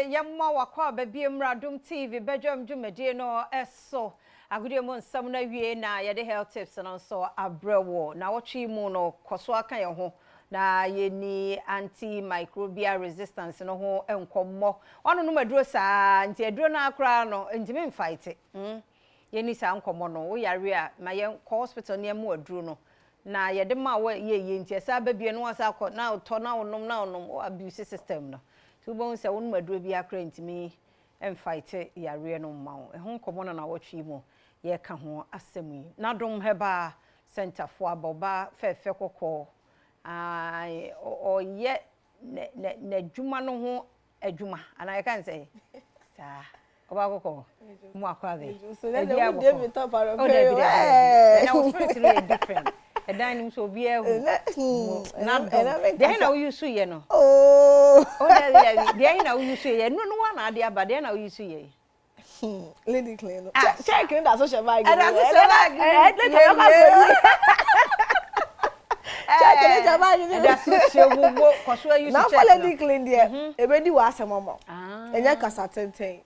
Yɛmma w'akwaaba bio mmra Adom TV badwam dwumadie no so. Agodie mu nsɛm no awie na yɛde health tips no nso abrɛ wo. Nawɔtwe yi mu no, kɔ so ara ka yɛn ho na yɛnni anti-microbial resistance no ho nkɔmmɔ. Woanonom aduro saa nti aduro no ara koraa no ntumi mfaete. Hmm. Yɛnni saa nkɔmmɔ no. Wo yare a, ma yɛnkɔ hospital na yɛmma wo aduro no. Na yɛde ma wo a ɛyɛ yie nti ɛsan ba bio na woasan akɔ na wotɔ na wonom na wonom, wo abuse system no. Nti wobɛhu sɛ wonom aduro biara koraa ntumi mfighte yareɛ no mma wo. Ɛho nkɔmmɔ na nawɔtwe yi mu yɛreka ho asɛm yi. Nadom Herbal Centre foɔ aba, ɔbaa fɛɛfɛ kɔkɔɔ, ae, ɔyɛ n'adwuma no ho adwuma anaa yɛka ne sɛ saa ɔbaa kɔkɔɔ mu akɔ abɛ ɛdi abɔkɔ oh dabi dabi dabi na wo spirit no yɛ different ɛdan no mu sɛ obiara hu na dɔm deɛ na woyi so yɛ no oh dabi dabi deɛ na woyi so yɛ no no wa na ade aba deɛ na woyi so yɛ. Lady clean no. Ah. Check no da so hyɛ bag. Ɛda so hyɛ bag. Later bɛkɔ akɔyi. Check no hyɛ bag. Ɛda so hyɛ mu mo kɔ so ayi so check no. Na fa lady clean deɛ ebedi wɔ asɛm ama. Ɛnyɛ kasa tenten.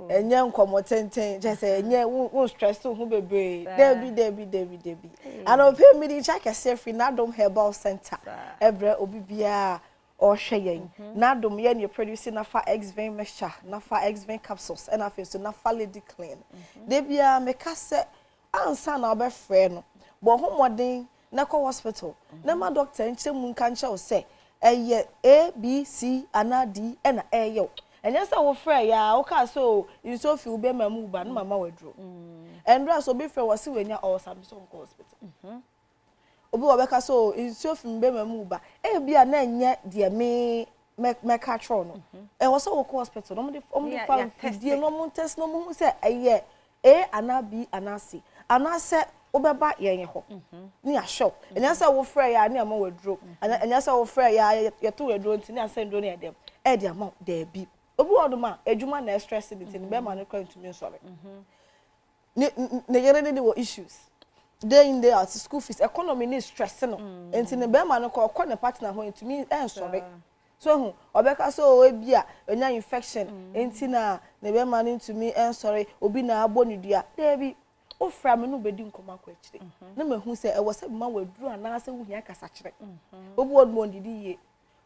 Ɛnyɛ nkɔmɔ tenten. Kyɛ sɛ ɛnyɛ wo stress wo ho bebree. Dabi dabi dabi dabi. Anɔpɛ mi di nkyɛ kɛseɛ firi Nadom Herbal Center. Ɛbrɛ obi biara ɔrehwɛ yɛn. N'adom yɛn na yɛ produce Nafa Xvin mixture, Nafa Xvin capsules ɛna afei nso Nafa Lady Clean. Da biara meka sɛ ansa na wobɛfrɛ no, bɔ ho mmɔden na kɔ hospital na ma doctor nkyerɛ mu nka nkyerɛ wo sɛ ɛyɛ A, B, C anaa D ɛna ɛreyɛ wo. Ɛnyɛ sɛ wofrɛɛ yɛ a wokaa sɛ o nsuo fi wo bɛrima mu ba na mama wo aduro. Ɛndora sɛ obi frɛ wo ɔse wanya ulcer, mesɛ ɔnkɔ hospital. Obi wɔ hɔ ɔbɛka sɛ, oh, nsuo fi me bɛrima mu reba. Ebia na ɛnyɛ deɛ me mɛka akyerɛ wo no. Mhm. Ɛwɔ sɛ wokɔ hospital na wɔde wɔde fa mfidie na wɔn test na wɔn hu sɛ ɛyɛ A anaa B anaa C anaasɛ wobɛba yɛn hɔ mhm. ne yɛahwɛ wo. Mhm. Ɛnyɛ sɛ wofrɛ yɛ a ne ama wo aduro. Ɛnyɛ sɛ wofrɛ yɛ a yɛto wo aduro nti ne asɛ aduro no yɛ dɛm ɛde ama wo daabi. Obi wɔ hɔnom a adwuma na ɛstress ne ti ne bɛrima no kora ntumi nsɔre. Ne ne yere ne ne wɔ issues day in day out school fees economy ne stress no mm. nti ne bɛrima no kɔ ɔkɔ ne partner hɔ ntumi ɛnsɔre so ehu ɔbɛka sɛ o ebi a ɔnya infection mm. nti na ne bɛrima no ntumi ɛnsɔre obi na abɔ ne dua daabi wofra me no bɛdi nkɔmɔ akɔ akyire mhm. na mahu sɛ ɛwɔ sɛ mma waduru anaasɛ wohia kasakyerɛ mhm. obi wɔ no ɔndidi yie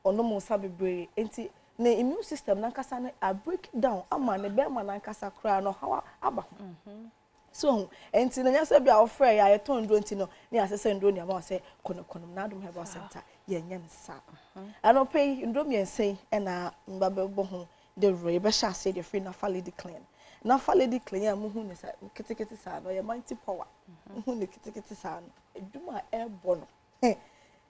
ɔnom nsa bebree nti ne immune system nankasa no a break down ama ne bɛrima nankasa koraa no ɔhaw aba ho mhm. so ho nti na nyɛ sɛ bi a wɔfrɛ yɛ a yɛtɔn nduro nti no ne yɛasɛ sɛ nduro nneɛma wɔ sɛ kɔnɔkɔnɔm n'adom herbal center yɛnyɛ no saa mhm. anɔpɛ yi nduro mmiɛnsa yi ɛna mba bɛbɔ ho dawuro yɛbɛhyɛ aseɛ deɛ firi nafa lady clean nafa lady clean a muhu ne sa ketekete saa no ɔyɛ mighty power mhm. muhu ne ketekete saa no adwuma a ɛrebɔ no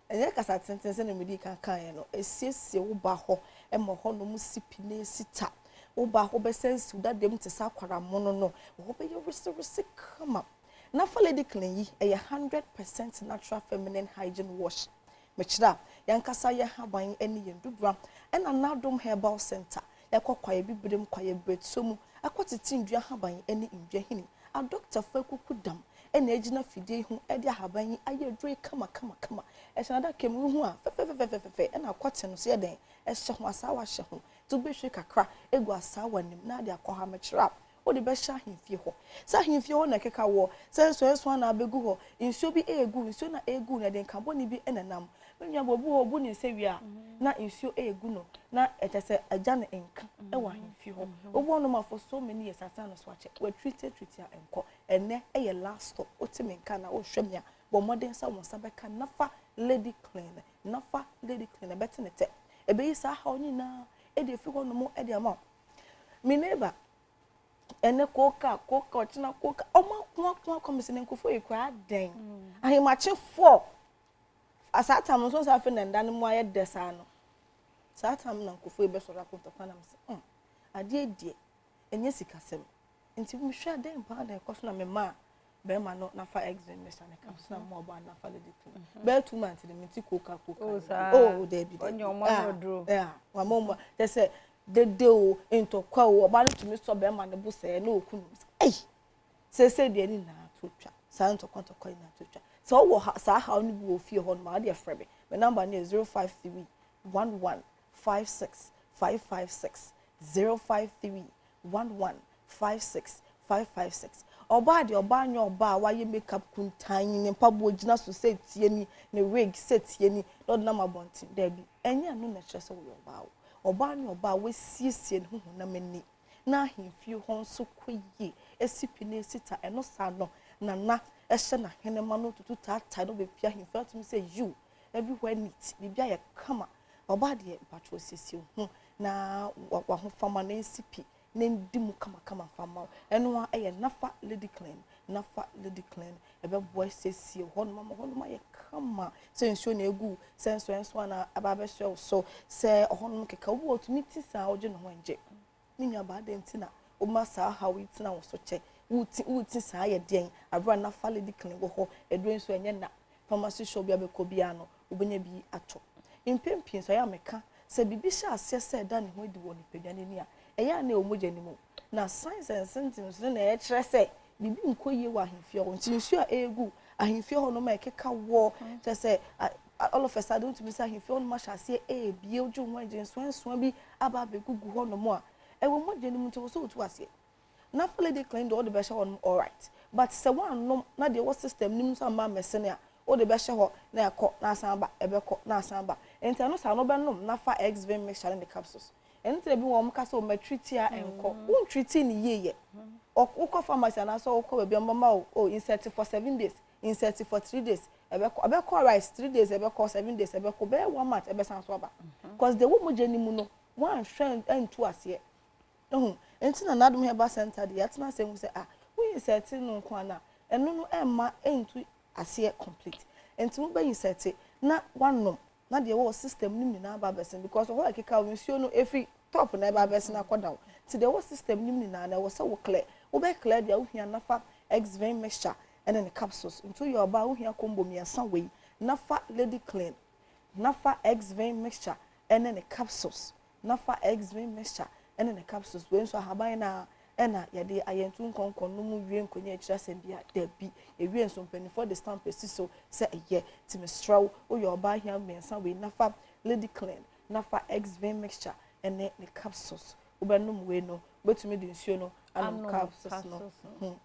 Ɛnyɛ kasa tenten sɛnea midii kan kaeɛ no. Siesie wo ba hɔ ma hɔnom si pi na esi ta. Wo ba hɔ bɛsan siw dada mu te sɛ akwara mono no. Hɔ bɛyɛ wesewese kama. Na fa Lady Clean yi, ɛyɛ 100% natural feminine hygiene wash. Mekyerɛ a, yɛn ankasa yɛn nhaban ne yɛn dubura ɛna Nadom Herbal Centre. Yɛakɔ kwaeɛ bibirem, kwaeɛ berɛtuo mu akɔtete nnua nhaban ne nnua hini. Adɔktafo akukudam na agyina fidie yi ho de ahaban yi ayɛ aduro yi kamakamakama. Ɛhyɛ n'adaka mu, wohu a, fɛfɛfɛfɛfɛ ɛna akɔte no nso yɛ dɛn? Ɛhyɛ ho, asaawa hyɛ ho. Nti wobɛhwie kakra agu asaawa no mu na ade akɔ ha. Mekyerɛ a, wode bɛhyɛ ahemfie hɔ. Sɛ ahemfie hɔ na ɛkeka woɔ, sɛ nsɔɛnsɔɛ na abɛgu hɔ, nsuo bi regu, nsuo no a ɛregu no, ɛde nka bɔne bi na ɛnam. Me nua bɔ, obi wɔ hɔ, ɔbu ne nsa wie a, na nsuo regu no, na ɛkyɛ sɛ agya no nka wɔ ahemfie hɔ. Obi wɔ hɔnom a for so many years atena no so akyɛ, watreat treat a ɛnkɔ. Ɛnnɛ yɛ last stop, wote me nka anaa wohwɛ me a, bɔ mmɔden sɛ wo nsa bɛka Nafa Lady Clean. Nafa Lady Clean, ɛbɛte ne tɛ. Ɛbɛyi saa haw no nyinaa de afi hɔnom de ama wo. Me neighbor, ɛnɛ koka koka ɔkyena koka, ɔmo ako ako ako, mese ne nkurɔfoɔ yi koraa adɛn? Ahemakye four, saa tam nso sɛ afei na nda no mu ayɛ dɛ saa no. Saa tam na nkurɔfoɔ yi bɛsɔre ako ntɔkwa na mese, mm, adeɛ deɛ, ɛnyɛ sikasɛm. Nti mehwɛ a dɛn paa na ɛkɔ so na memaa bɛrima no nafa exim mesa ne kam so na mmoa ɔbaa nafa lady tuma mhm. bɛyɛ 2 months ne meti koka koka. Oh, oh dabi dabi, ah, wama ɔmo kyɛ sɛ dede o, ntɔkwa o, ɔbaa no tumi sɔ bɛrima no bo sɛɛ na oku no. Ɛyi seesei deɛ ne nyinaa to twa, saa ntɔkwa ntɔkwa nyinaa to twa. Sɛ ɔwɔ ha saa haw no bi wɔ fie hɔ nom a, ɔde ɛfrɛ me. Me number no yɛ 053 11 56 556. 053 11 56 556. Ɔbaa deɛ, ɔbaa nyɛ ɔbaa a wayɛ makeup kuntan, ne mpaboa gyina so sɛ tie ni, ne wig sɛ tie ni, na ɔde nam abɔnten. Daabi, ɛnyɛ ɛno na ɛkyerɛ sɛ wɔyɛ ɔbaa o. Ɔbaa ne ɔbaa a wasiesie ne ho honam ani na ahemfie hɔ nso kɔ yie, esi pi na esi ta. Ɛno saa no nana ɛhyɛ n'ahenema no tutu taataa na ɔbɛpia ahemfie atum sɛ you everywhere neat, biribi ayɛ kama. Ɔbaa deɛ, mpatwɛ, siesie ho na wahofama na esi pi na ndi mu kamakama fama wo. Ɛno a ɛyɛ Nafa Lady Clean. Nafa Lady Clean ɛbɛboa siesie hɔnom ama hɔnom ayɛ kama, sɛ nsuo na egu, sɛ nso nso ana aba abɛsɔ wo so, sɛ ɔhɔnom keka obi wɔ tumi ti saa ɔgye ne ho ngye. Ne nua baa de nti na woma saa haw yi tena wo so kyɛ wuti wuti saa yɛ deɛn abira. Nafa Lady Clean wɔ hɔ. Eduro nso ɛnyɛ na pharmacy shop bi abɛkɔ biara no, wobɛnya bi atɔ. Mpɛn pii nso, ɛyɛ ameka sɛ biribi hyɛ aseɛ sɛ ɛda ne ho adi wɔ nipadua n'ani a, ɛyɛ a na ɛwɔ mogya no mu na signs and symptoms no na ɛkyerɛ sɛ biribi nkɔ yie wɔ ahemfie hɔ. Nti nsuo a ɛregu ahemfie hɔ nom a ɛkeka wɔ kyerɛ sɛ all of a sudden wotumi sɛ ahemfie hɔ nom ahyɛ aseɛ ɛrebie, wogye ho agye nsoansoa bi aba abɛgugu hɔ nom a ɛwɔ mogya no mu. Nti wɔ sɛ wotu aseɛ na Lady Clean deɛ, wɔde bɛhyɛ hɔ nom, alright, but sɛ wɔanom na deɛ ɛwɔ system no mu nso ama mmɛsene a, wode bɛhyɛ hɔ na ɛkɔ na asan ba, ɛbɛkɔ na asan ba. Nti ɛno saa no, wobɛnom Nafa X-Vein mixture ne ne capsules. Ɛno nti na bi wɔn ka sɛ wɔn treat a ɛnkɔ wɔn treat ne yie yɛ. Wokɔ pharmacy anaasɛ wokɔ baabi a wɔbɛma wo oh, insert for 7 days, insert for 3 days, ɛbɛkɔ, ɛbɛkɔ right. 3 days ɛbɛkɔ, 7 days ɛbɛkɔ, bɛyɛ one month ɛbɛsan so aba, cause deɛ wɔn mogya ne mu no wɔanhwɛ ɛntu aseɛ ɛho. Nti na Nadom Herbal Center de yɛatena ase ehu sɛ ah, woyi insert no nko ana, ɛno no ɛmma ɛntu aseɛ complete. Nti mo bɛ insert na wanom na deɛ ɛwɔ system no nyinaa ba abɛsen, because ɔhɔ ɛkeka wo nsuo no efi top na ɛba abɛsen akɔ down. Nti deɛ ɛwɔ system no nyinaa na ɛwɔ sɛ wo clear, wobɛ clear deɛ wohia Nafa X-Vein mixture ɛne ne capsules. Nti woyɛ ɔbaa, wohia combo mmiɛnsa wei: Nafa Lady Clean, Nafa X-Vein mixture ɛne ne capsules. Nafa X-Vein mixture ɛne ne capsules wei nso, ahaban na ɛna yɛde ayɛ ntu nkɔnkɔn no mu wie nkonnwa akyire asɛm bi a dabi ewie nso, mpanimfoɔ de stamp esi so sɛ ɛyɛ. Nti mesrɛ wo, woyɛ ɔbaa hia mmiɛnsa wei: Nafa Lady Clean, Nafa X-Vein mixture ɛne ne capsules. Wobɛnom wei no, wobɛtumi de nsuo no anom capsules no.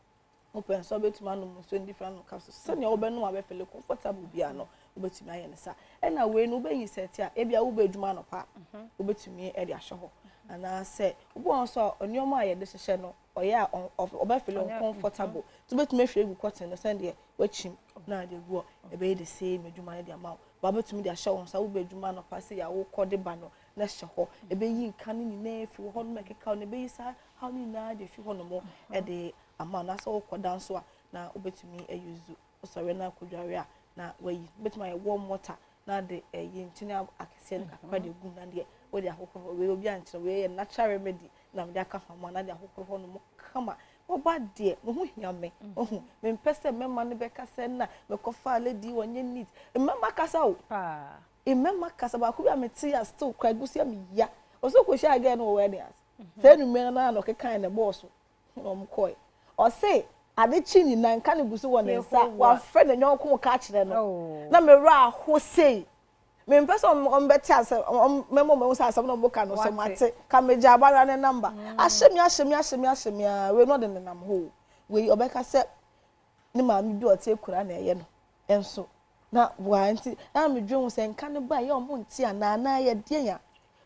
Wopɛ nso, wobɛtumi anom nsuo no different, anom capsules sɛnea wobɛnom a bɛfeel comfortable bia no, wobɛtumi ayɛ ne sa. Ɛna wei no, wobɛyi sɛte a ebi a wobɛ adwuma anɔpa a, wobɛtumi ɛde ahyɛ hɔ, anaasɛ wobɛ wɔn nso a nneɛma a yɛde hyehyɛ no ɔyɛ a ɔbɛfeel uncomfortable, nti wobɛtumi ahwie egu cotton no sɛdeɛ wakyim na ade egu hɔ, ɛbɛyɛ the same adwuma no de ama wo. Wabɛtumi de ahyɛ wɔn nsa, wobɛ adwuma anɔpa sɛ yɛ awokɔ de ba no na hyɛ hɔ, ɛbɛyi nka no nyinaa fi hɔ nom, ɛkeka no, ɛbɛyi saa haw no nyinaa de fi hɔ nom ɛde ama. Na sɛ wokɔ dan so a, na wobɛtumi ayuzu, wosɔre na akɔdware a, na wayi, wobɛtumi ayɛ warm water na de ɛyi nkyene akɛseɛ no kakra de gu na deɛ wode ahohoro hɔ. Wei obi ankyerɛ, wei yɛ natural remedy na mede aka ho ama na de ahohoro hɔ nom kama. Wɔba deɛ mo ho hia me, ohu mempɛ sɛ mmarima no bɛka sɛ na mekɔfa lady wɔnyɛ neat. Mmarima kasa o, mmarima kasa. Baako bi a mete a still kora gu so yɛ me ya, ɔsɛ kɔhyia girl no wɔ wedding ase sɛ enumere no na ɔkeka ne bɔɔso na ɔmo kɔɛ. Ɔse ade kyi nyinaa nka ne gu so wɔ ne nsa, wafrɛ ne nyɔnko ka kyerɛ no na mewura aho sei. Mempɛ sɛ ɔmbɛte asɛm, mɛma ɔmo sɛ asɛm na ɔmo ka no sɛ mate ka megya abara ne number ahyɛ mi, ahyɛ mi, ahyɛ mi, ahyɛ mi a. Wei no ɔde nenam hɔ. Wei ɔbɛka sɛ ne maame bi a ɔte akura na ɛyɛ no nso na waa. Nti na medwe ho sɛ nka ne ba ɛyɛ ɔmo nte anaa anaa yɛ deɛn a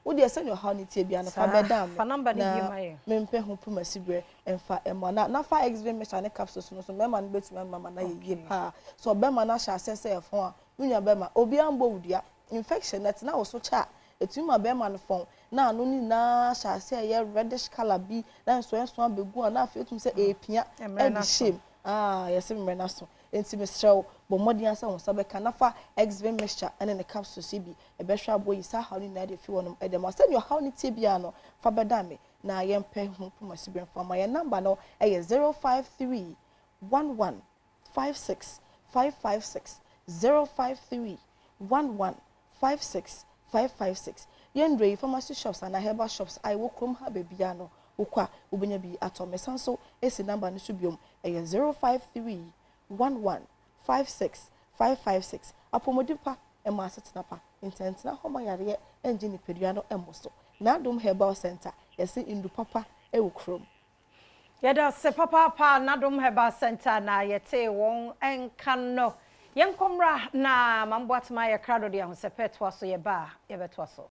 wodeɛ sɛnea ɔhaw ne tie bia no fa bɛda me na mempɛ ho poma si berɛ mfa ɛmɔ na Nafa X-Vein mixture ne capsules no so, mmarima no bɛtumi ama ma na yɛ yie paa. So ɔbɛrima no ahyɛ asɛ sɛ ɛfɔn a, me nua bɛrima, obiara mbɔ wo dua. Infection na tena wo so kyɛ a, ɛtumi ma bɛrima no fɔn na ano no nyinaa hyɛ ase a ɛyɛ reddish colour bi na nsonson abɛgu a, na afei otumi sɛ ɛɛpia ɛde hyɛm aa yɛsɛ mmerɛ no so. Nti mesrɛ wo, bɔ mmɔden asɛ wo nsa bɛka Nafa X-Vein mixture ɛne ne capsules yi bi. Ɛbɛhwɛ aboɔ yi saa haw no nyinaa de fi hɔnom ɛde ma. Sɛnea ɔhaw no tie biara no, fa bɛda me na yɛmpɛ ho poma si berɛ mfa ma. Yɛn number no ɛyɛ 053 11 56 556, 053 11 56 556. Yɛn duro yi, pharmacy shops anaa herbal shops a ɛwɔ kurom ha baabiara no, wokɔ a wobɛnya bi atɔ. Mesan so esi number no so biom, ɛyɛ 053 11 56 556. Apɔmuden pa ɛma asetena pa, ntɛntena hɔ ma yareɛ ɛngye nipadua no ɛmmɔ so. N'Adom Herbal Center. Yɛse ndu papa wɔ kurom. Yɛda ase papaapa Nadom Herbal Centre na yɛtee wɔn nka no. Yɛnkɔ mmra na Maame Boatema ayɛ krado de ahosɛpɛ toa so. Yɛba a, yɛbɛtoa so.